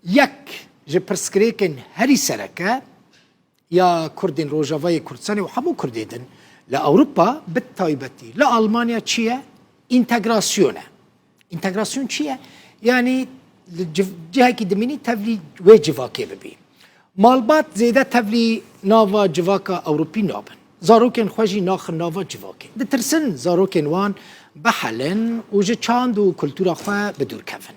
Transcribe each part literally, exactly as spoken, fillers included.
Yek ji pirsgirêkên herî sereke ya Kurdên Rojavayê Kurdistanê û hemû Kurdê din li Ewropa, bi taybetî li Almanya çi ye? Întegrasyon e. Întegrasyon çi ye? Yanî li civ-, cihekî dimînî tevlî wê civakê bibî. Malbat zêde tevlî nava civaka Ewropî nabin. Zarokên xwe jî naxin nava civakê. Ditirsin zarokên wan bihelin û ji çand û kultura xwe bi dûr kevin.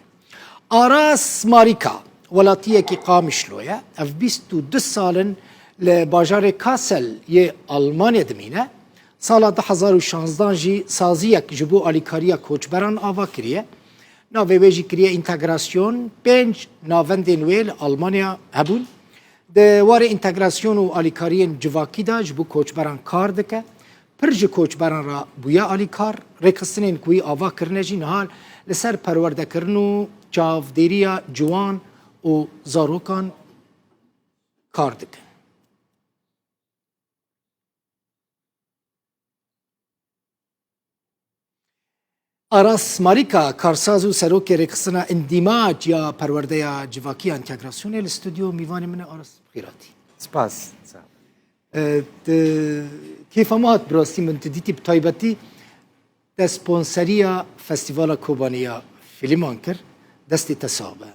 Aras Marika, welatiyekî Qamişlo ye. Ev bîst û du sal in li bajarê Kassel yê Almanya dimîne. Sala du hezar û şanzdan jî saziyek ji bo alîkariya koçberan ava kiriye. Navê wê jî kiriye întegrasyon. Pênc navendên wê li Almanya hebûn. Di warê întegrasyon û alîkariyên civakî de ji bo koçberan kar dike. Pir ji koçberan re bûye alîkar. Rêxistinên ku wî ava kirine jî niha li ser perwerdekirin û çavdêriya ciwan û zarokan kar dikin. Aras Marîka, karsaz û serokê rêxistina Îndîmac ya Perwerdeya Civakî ya Întegrasyonê, li stûdyo mîvanê min e. Aras, bi xêr hatî. Spas. Sağ ol. E, di, kêfa me hat, bi rastî min tu dîtî, bi taybetî te sponseriya Festîvala Kobanê ya Fîlman kir, destê te sax be.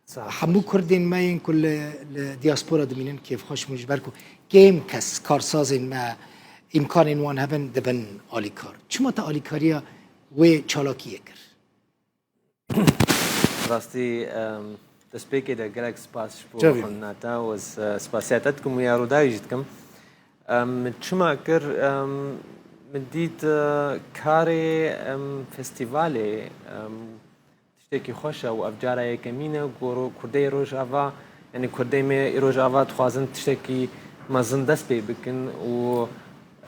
Sağ ol. Hemû Kurdên me yên ku li, li diaspora dimînin kêfxweş bûn, ji ber ku kêm kes, karsazên me, îmkanên wan hebin, dibin alîkar. Çima te alîkariya wê çalakiyê kir? Rastî, em, destpêkê de gelek spas ji bo Tabii. xwendina te û ez, e, spasiya te dikim û ya Rûdawê jî dikim. Em, min çima kir? Em, min dît, e, karê, em, festîvalê, em, tiştekî xweş e û ev cara yekemîn e ku ro-, Kurdê Rojava, yanî Kurdê me ê Rojava dixwazin tiştekî mezin dest pê bikin û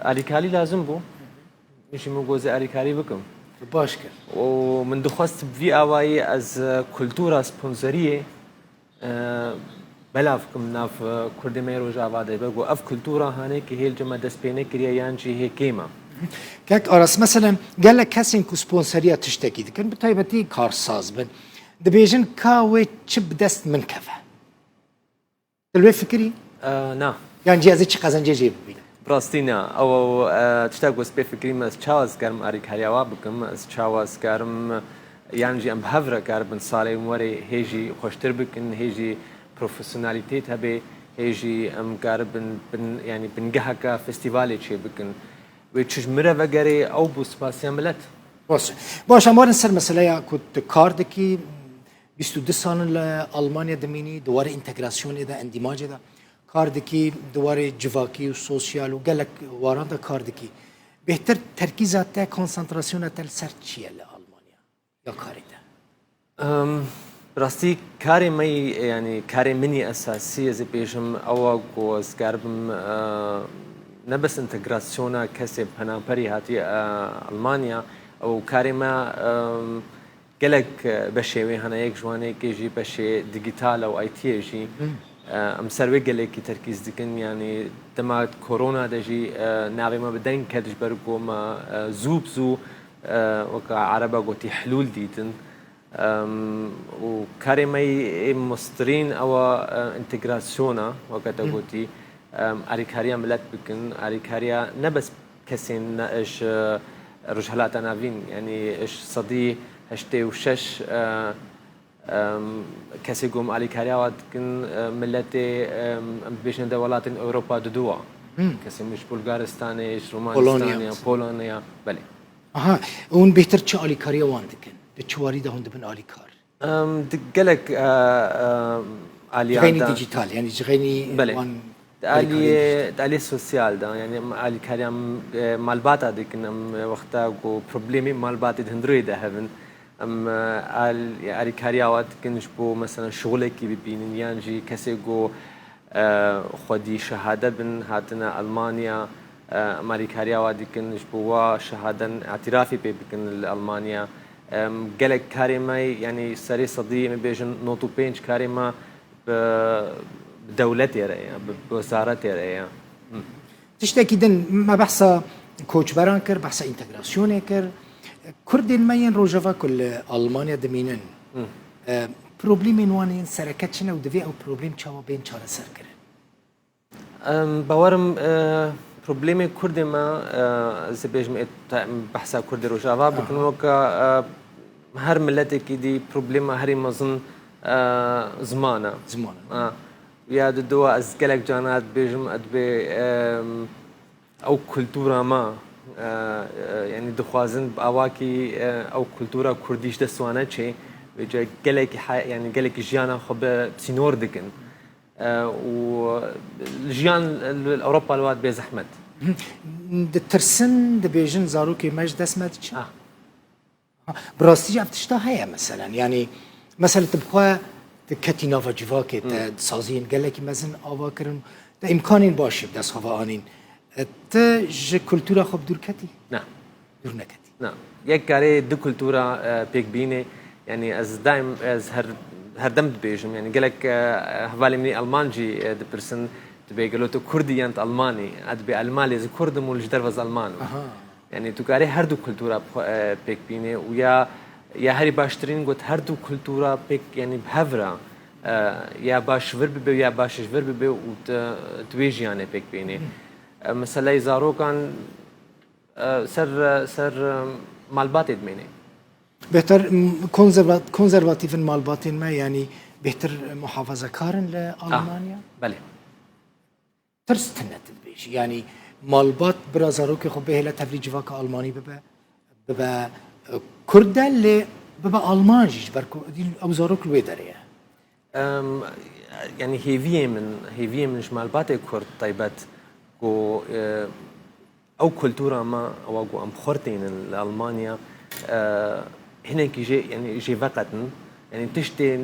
alîkarî lazim bû. Min jî min got ez ê alîkarî bikim. Tu baş kir. Û min dixwest bi vî awayî ez, e, kultura sponsoriyê, e, belav bikim nav, e, Kurdê me yê Rojava de. Be got ev kultura hanê ki hêl cem me dest pê nekiriye yan jî hê kêm e. Kek Aras, meselen, gelek kesên ku sponsoriya tiştekî dikin, bi taybetî karsaz bin, dibêjin ka wê çi bi dest min keve. Tu li wê fikirî? E, na. Yan jî ez ê çi qezencê jê bibînim? Bi rastî na. Ew, ew, e, tiştek ku ez pê fikirîm, ez çawa ez karim alîkariya wa bikim, ez çawa ez karim, yan jî em bi hev re karibin salên werê hê jî xweştir bikin, hê jî profesyonalîtêt hebe, hê jî em karibin bin, yanî bingeheke festîvalê çêbikin. Wê çi ji min re vegerê, ew bû spasiya milet. Baş e. Baş, em werin ser meseleya ku tu kar dikî, bîst û du sal in li Almanya dimînî, di warê întegrasyonê de, endîmacê de kar dikî, di warê civakî û sosyal û gelek waran de kar dikî. Bêhtir terkîza te, konsantrasyona te li ser çi ye li Almanya ya karê te? Em, bi rastî karê me yî, yanî karê min yî esasî, ez ê bêjim, ew e ku ez karibim, e, ne bes întegrasyona kesê penaberî hatiye, e, Almanya, ew karê me, em, gelek, e, beşê wê hene, yek ji wan yekê jî beşê dîgîtal e û I T yê jî. Hmm. E, em ser wê gelekî terkîz dikin, yanî dema korona de jî, e, navê me bi deng ket ji ber ku me, e, zû bi zû, e, weke ereba gotî hilûl dîtin. Em, û karê me yê mostirîn ew e, e, întegrasyona, weke te Hmm. gotî, em, alîkariya milet bikin, alîkariya ne bes kesên ne, ji Rojhilata Navîn, yanî ji sedî heştê û şeş, e, em, kesê ku em alîkariya wan dikin, e, miletê, em, em bibêjin de welatên Ewropa Duduwa. Hmm. Kesên ji Bulgaristanê, ji Romanistanê, Polonya. Polonya, belê. Aha, hûn bêhtir çi alîkariya wan dikin? Di çi warî de hûn dibin alîkar? Em, di gelek, e, e, aliyan Cixênî de. Dîjîtal, yanî cixênî Belê. wan Di aliyê, alîkariyê dîjîtal. Di aliyê sosyal de, yanî em alîkariya, e, malbata dikin, em, e, wexta ku problemê malbatê di hundirê de hebin, em, e, al-, alîkariya wa dikin ji bo, mesela, şixulekî bibînin, yan jî kesê ku, e, xwedî şehade bin, hatine Almanya, e, em alîkariya wa dikin ji bo wa şehaden îtirafê pê bikin li Almanya. Em, gelek karê me, yanî serê sedî, em ê bêjin nod û pênc karê me bi, bi dewletê re ye, bi, bi wezaretê re ye. Hı. Tiştekî din, me behsa koçberan kir, behsa întegrasyonê kir. Kurdên me yên Rojava ku li Almanya dimînin, Hı. e, Problemên wan yên sereke çi ne û divê ew problem çawa bên çareserkirin? Em, bawerim, e, problemê Kurdê me, e, ez ê bêjim, ê te-, em behsa Kurdê Rojava bikin, Aha. weke, e, her miletekî dî problema herî mezin, e, ziman e. Ziman e. E, ya di dowa ez gelek cana dibêjim, ez dibê, em, ew kultura me, e, e, yanî dixwazin bi awakî, e, ew kultura Kurdî ji dest wan neçê. Vêca gelekî he-, yanî gelekî jiyana xwe bi sînor dikin. E, û jiyan li Ewropa li wan bê zehmet. Ditirsin, dibêjin zarokê me ji dest me diçin. Ah. Ha, bi rastî jî ev tişta heye meselen. Yanî, mesela tu bi xwe tu ketî nava civakê, te Hmm. saziyên gelekî mezin ava kirin, te îmkanên baş jî bi dest xwe ve anîn. E, tu ji kultura xwe bi dûr ketî? Na. Dûr neketî. Na. Yek karê du kultura, e, pêk bînê. Yanî ez daîm, ez her, her dem dibêjim. Yanî gelek, e, hevalên min Alman jî, e, dipirsin, tu bê gelo tu Kurd î yan tu Alman î? Ez dibê Alman lê ez Kurd im û li ji derve ez Alman im. Aha. Yanî tu karê her du kultura bi xwe, e, pêk bînê û ya, ya herî baştirîn got her du kultura pêk, yanî bi hev re, e, ya baş ji vir bibe û ya baş ji vir bibe û tu, tu wê jiyanê pêk bînê. Hmm. E, meseleyê zarokan, e, ser, ser, e, malbatê dimênê. Bêhtir, m, konzerva-, konzervatîf in malbatên me, yanî bêhtir muhafazekar in li Ah, Almanya? belê. Tirs tune tu dibêjî. Yanî malbat bira zarokê xwe bihêle tevlî civaka Almanî bibe, bibe, e, Kurd de lê bibe Alman jî, ji ber ku dî ew zarok li wê derê ye. Em, yanî hêviyê min, hêviyê min ji malbatê Kurd taybet ku, e, ew kultura me, ewa ku em bi xwe tînin li Almanya, e, hinekî jê, yanî jê veqetin. Yanî tiştên,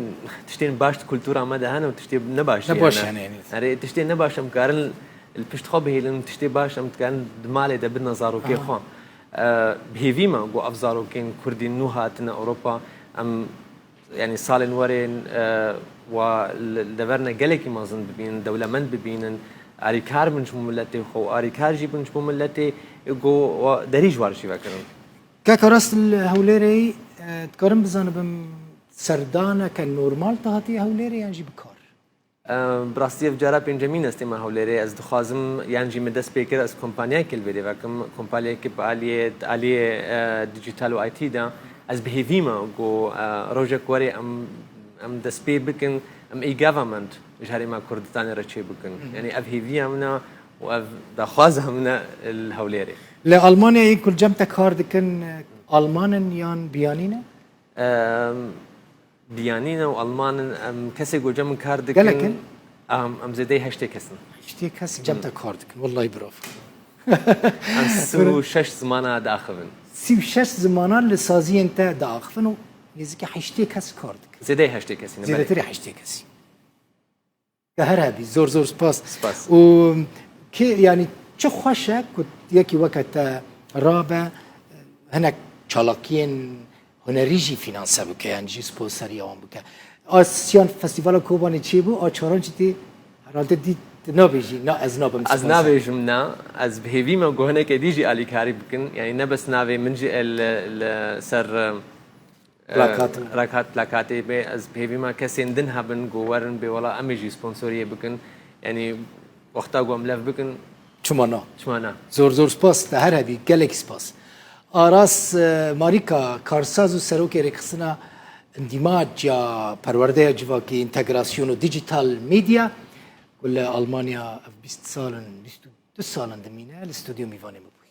tiştên baş di kultura me de hene û tiştê nebaş jî Nebaş hene. hene, yanî. Erê, tiştê nebaş em karin li pişt xwe bihêlin, tiştê baş em dikarin di malê de bidin zarokê Aha. xwe. E, bi hêvî me ku ev zarokên Kurdî nû hatine Ewropa, em, yanî salên werên, e, wa li, li deverne gelekî mezin bibînin, dewlemend bibînin, alîkar bin ji bo miletê xwe û alîkar jî bin ji bo miletê ku wa derî ji war jî vekirin. Kaka Rast li Hewlêrê, e, dikarim bizanibim serdaneke normal te hatiye Hewlêrê yan jî bi kar? E, bi rastî ev cara pêncemîn e ez tême Hewlêrê. Ez dixwazim, yan jî min dest pê kir, ez kompanyayekê li vêrê vekim. Kompanyayekê bi aliyê, di aliyê, e, dijital û I T de. Ez bi hêvî me ku, e, rojek were em, em dest pê bikin, em e-government ji herêma Kurdistanê re çê bikin. Hı hı. Yanî ev hêviya min e û ev daxwaza min e li Hewlêrê. Li Almanyayê ku li cem te kar dikin, Alman in yan biyanî ne? Em, biyanî ne û Alman in, em, kesê ku cem min kar dikin, Gelek in? em, em zêdeyî heştê kes in. Heştê kes cem te kar dikin. Wellahî bravo. Em sî û şeş zimana diaxivin. Sî û şeş zimana li saziyên te diaxivin û nêzîkî heştê kes kar dikin. Zêdeyî heştê kesî ne, belê. Zêdetirî heştê kesî. Te her hebî, zor zor spas. Spas. Û kê, yanî çi xweş e ku yekî weke te rabe, hinek çalakiyên hunerî jî fînanse bike, yan jî sponseriya wan bike. A siyan Festîvala Kobanê çêbû, a çaran jî tê herhalde dî tu nabêjî, na ez nabim Ez sponsor. nabêjim na, ez bi hêvî me ku hineke dî jî alîkarî bikin. Yanî ne bes navê min jî e li, li ser, e, Plakat. Plakat, plakatê bê, ez bi hêvî me kesên din hebin ku werin bê wela em ê jî sponsoriyê bikin. Yanî wexta ku em lev bikin, Çima na? çima na? Zor zor spas, te her hebî, gelekî spas. Aras, e, Marîka, karsaz û serokê rêxistina Endîmac ya Perwerdeya Civakî, Întegrasyon û Dijital Medya, ku li Almanya ev bîst sal in, bîst û du sal in dimîne, li stûdyo mîvanê min bû.